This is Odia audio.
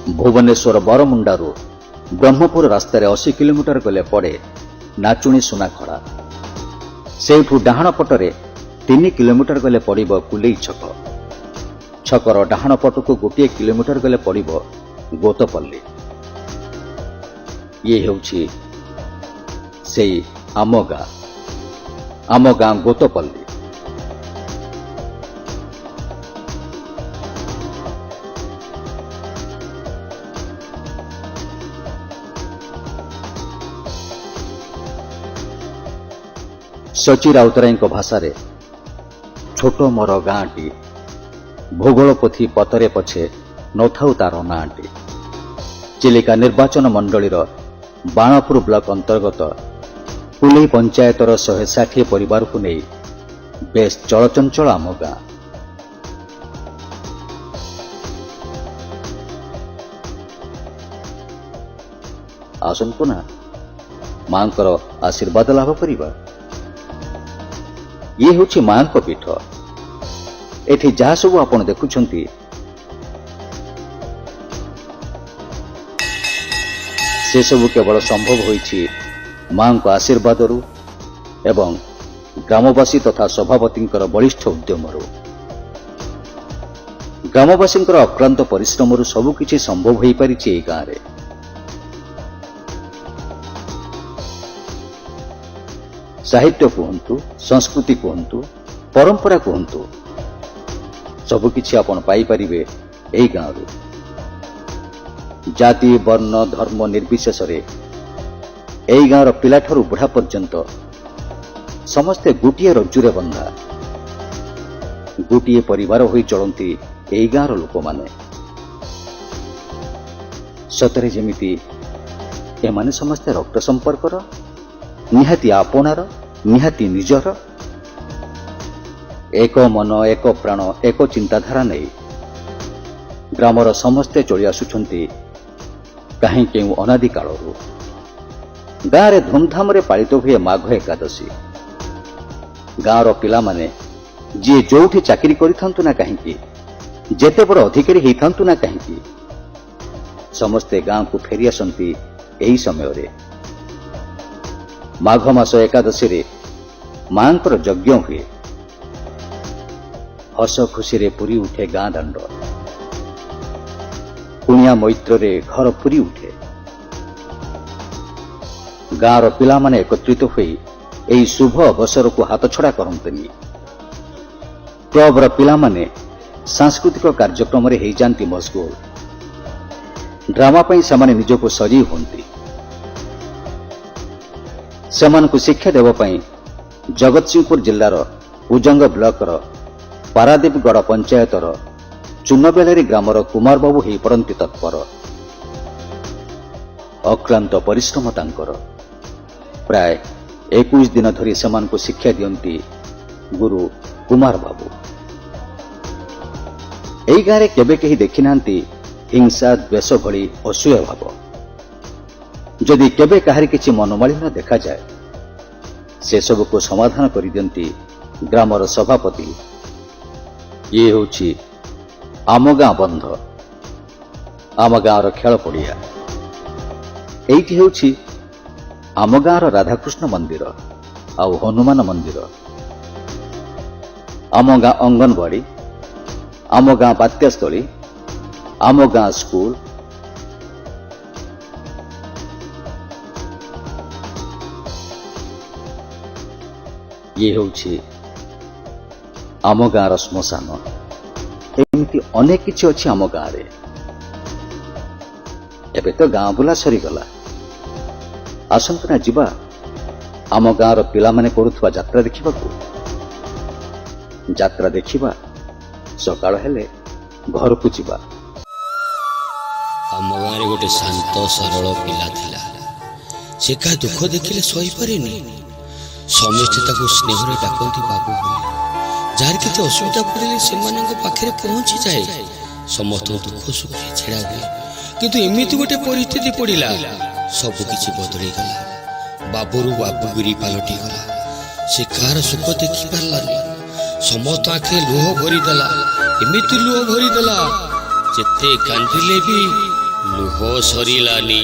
ଭୁବନେଶ୍ୱର ବରମୁଣ୍ଡାରୁ ବ୍ରହ୍ମପୁର ରାସ୍ତାରେ 80 କିଲୋମିଟର ଗଲେ ପଡ଼େ ନାଚୁଣୀ ସୁନାଖଳା। ସେଇଠୁ ଡାହାଣ ପଟରେ 3 କିଲୋମିଟର ଗଲେ ପଡ଼ିବ କୁଲେଇ ଛକ। ଛକର ଡାହାଣ ପଟକୁ 1 କିଲୋମିଟର ଗଲେ ପଡ଼ିବ ଗୋତପଲ୍ଲୀ। ଇଏ ହେଉଛି ସେଇ ଆମ ଗାଁ, ଆମ ଗାଁ ଗୋତପଲ୍ଲୀ। ସଚି ରାଉତରାୟଙ୍କ ଭାଷାରେ ଛୋଟ ମୋର ଗାଁଟି, ଭୂଗୋଳ ପୋଥି ପତରେ ପଛେ ନଥାଉ ତାର ନାଁଟି। ଚିଲିକା ନିର୍ବାଚନ ମଣ୍ଡଳୀର ବାଣପୁର ବ୍ଲକ ଅନ୍ତର୍ଗତ କୁଲେଇ ପଞ୍ଚାୟତର 160 ପରିବାରକୁ ନେଇ ବେଶ୍ ଚଳଚଞ୍ଚଳ ଆମ ଗାଁ। ଆସନ୍ତୁ ନା ମାଙ୍କର ଆଶୀର୍ବାଦ ଲାଭ କରିବା। ଇଏ ହେଉଛି ମାଙ୍କ ପୀଠ। ଏଠି ଯାହା ସବୁ ଆପଣ ଦେଖୁଛନ୍ତି ସେସବୁ କେବଳ ସମ୍ଭବ ହୋଇଛି ମାଙ୍କ ଆଶୀର୍ବାଦରୁ ଏବଂ ଗ୍ରାମବାସୀ ତଥା ସଭାପତିଙ୍କର ବଳିଷ୍ଠ ଉଦ୍ୟମରୁ। ଗ୍ରାମବାସୀଙ୍କର ଅକ୍ଳାନ୍ତ ପରିଶ୍ରମରୁ ସବୁକିଛି ସମ୍ଭବ ହୋଇପାରିଛି ଏହି ଗାଁରେ। ସାହିତ୍ୟ କୁହନ୍ତୁ, ସଂସ୍କୃତି କୁହନ୍ତୁ, ପରମ୍ପରା କୁହନ୍ତୁ, ସବୁକିଛି ଆପଣ ପାଇପାରିବେ ଏହି ଗାଁରୁ। ଜାତି, ବର୍ଣ୍ଣ, ଧର୍ମ ନିର୍ବିଶେଷରେ ଏହି ଗାଁର ପିଲାଠାରୁ ବୁଢ଼ା ପର୍ଯ୍ୟନ୍ତ ସମସ୍ତେ ଗୋଟିଏ ରଜ୍ଜୁରେ ବନ୍ଧା, ଗୋଟିଏ ପରିବାର ହୋଇ ଚଳନ୍ତି ଏହି ଗାଁର ଲୋକମାନେ। ସତରେ ଯେମିତି ଏମାନେ ସମସ୍ତେ ରକ୍ତ ସମ୍ପର୍କର, ନିହାତି ଆପଣାର, ନିହାତି ନିଜର। ଏକ ମନ, ଏକ ପ୍ରାଣ, ଏକ ଚିନ୍ତାଧାରା ନେଇ ଗ୍ରାମର ସମସ୍ତେ ଚଳି ଆସୁଛନ୍ତି କାହିଁ କେଉଁ ଅନାଦି କାଳରୁ। ଗାଁରେ ଧୁମଧାମରେ ପାଳିତ ହୁଏ ମାଘ ଏକାଦଶୀ। ଗାଁର ପିଲାମାନେ ଯିଏ ଯୋଉଠି ଚାକିରି କରିଥାନ୍ତୁ ନା କାହିଁକି, ଯେତେ ବଡ଼ ଅଧିକାରୀ ହେଇଥାନ୍ତୁ ନା କାହିଁକି, ସମସ୍ତେ ଗାଁକୁ ଫେରି ଆସନ୍ତି ଏହି ସମୟରେ। ମାଘ ମାସ ଏକାଦଶୀରେ ମାଙ୍କର ଯଜ୍ଞ ହୁଏ। ହସ ଖୁସିରେ ପୁରୀ ଉଠେ ଗାଁ ଦାଣ୍ଡ। କୁଣିଆ ମୈତ୍ରରେ ଘର ପୁରୀ ଉଠେ। ଗାଁର ପିଲାମାନେ ଏକତ୍ରିତ ହୋଇ ଏହି ଶୁଭ ଅବସରକୁ ହାତଛଡ଼ା କରନ୍ତିନି। କ୍ଲବର ପିଲାମାନେ ସାଂସ୍କୃତିକ କାର୍ଯ୍ୟକ୍ରମରେ ହେଇଯାଆନ୍ତି ମସଗୁଲ। ଡ୍ରାମା ପାଇଁ ସେମାନେ ନିଜକୁ ସଜେଇ ହୁଅନ୍ତି। ସେମାନଙ୍କୁ ଶିକ୍ଷା ଦେବା ପାଇଁ ଜଗତସିଂହପୁର ଜିଲ୍ଲାର କୁଜଙ୍ଗ ବ୍ଲକର ପାରାଦୀପଗଡ଼ ପଞ୍ଚାୟତର ଚୁନବେଲାରୀ ଗ୍ରାମର କୁମାରବାବୁ ହେଇପଡ଼ନ୍ତି ତତ୍ପର। ଅକ୍ଳାନ୍ତ ପରିଶ୍ରମ ତାଙ୍କର। ପ୍ରାୟ 21 ଦିନ ଧରି ସେମାନଙ୍କୁ ଶିକ୍ଷା ଦିଅନ୍ତି ଗୁରୁ କୁମାରବାବୁ। ଏହି ଗାଁରେ କେବେ କେହି ଦେଖିନାହାନ୍ତି ହିଂସା, ଦ୍ୱେଷ ଭଳି ଅସୂୟା ଭାବ। ଯଦି କେବେ କାହାରି କିଛି ମନୋମାଳିନ୍ୟ ଦେଖାଯାଏ, ସେସବୁକୁ ସମାଧାନ କରିଦିଅନ୍ତି ଗ୍ରାମର ସଭାପତି। ଇଏ ହେଉଛି ଆମ ଗାଁ ବନ୍ଧ, ଆମ ଗାଁର ଖେଳ ପଡ଼ିଆ। ଏଇଠି ହେଉଛି ଆମ ଗାଁର ରାଧାକୃଷ୍ଣ ମନ୍ଦିର ଆଉ ହନୁମାନ ମନ୍ଦିର, ଆମ ଗାଁ ଅଙ୍ଗନବାଡ଼ି, ଆମ ଗାଁ ବାତ୍ୟାସ୍ଥଳୀ, ଆମ ଗାଁ ସ୍କୁଲ। ଇଏ ହେଉଛି ଆମ ଗାଁର ଶ୍ମଶାନ। ଏମିତି ଅନେକ କିଛି ଅଛି ଆମ ଗାଁରେ। ଏବେ ତ ଗାଁ ବୁଲା ସରିଗଲା, ଆସନ୍ତୁ ନା ଯିବା ଆମ ଗାଁର ପିଲାମାନେ କରୁଥିବା ଯାତ୍ରା ଦେଖିବାକୁ। ଯାତ୍ରା ଦେଖିବା, ସକାଳ ହେଲେ ଘରକୁ ଯିବା। ଆମ ଗାଁରେ ଗୋଟେ ଶାନ୍ତ ସରଳ ପିଲା ଥିଲା। ସେ କାହା ଦୁଃଖ ଦେଖିଲେ ସହିପାରେନି। ସମସ୍ତେ ତାକୁ ସ୍ନେହରେ ଡାକନ୍ତି ବାବୁ ବୋଲି। ଯାହାର କିଛି ଅସୁବିଧା ପଡ଼ିଲେ ସେମାନଙ୍କ ପାଖରେ ପହଞ୍ଚିଯାଏ, ସମସ୍ତଙ୍କ ଦୁଃଖ ସୁଖରେ ଛିଡ଼ା ହୁଏ। କିନ୍ତୁ ଏମିତି ଗୋଟେ ପରିସ୍ଥିତି ପଡ଼ିଲା, ସବୁ କିଛି ବଦଳିଗଲା। ବାବୁରୁ ବାବୁଗିରି ପାଲଟିଗଲା। ସେ କାହାର ସୁଖ ଦେଖିପାରିଲାନି। ସମସ୍ତ ଆଖିରେ ଲୁହ ଭରିଦେଲା, ଏମିତି ଲୁହ ଭରିଦେଲା ଯେତେ କାନ୍ଦିଲେ ବି ଲୁହ ସରିଲାନି।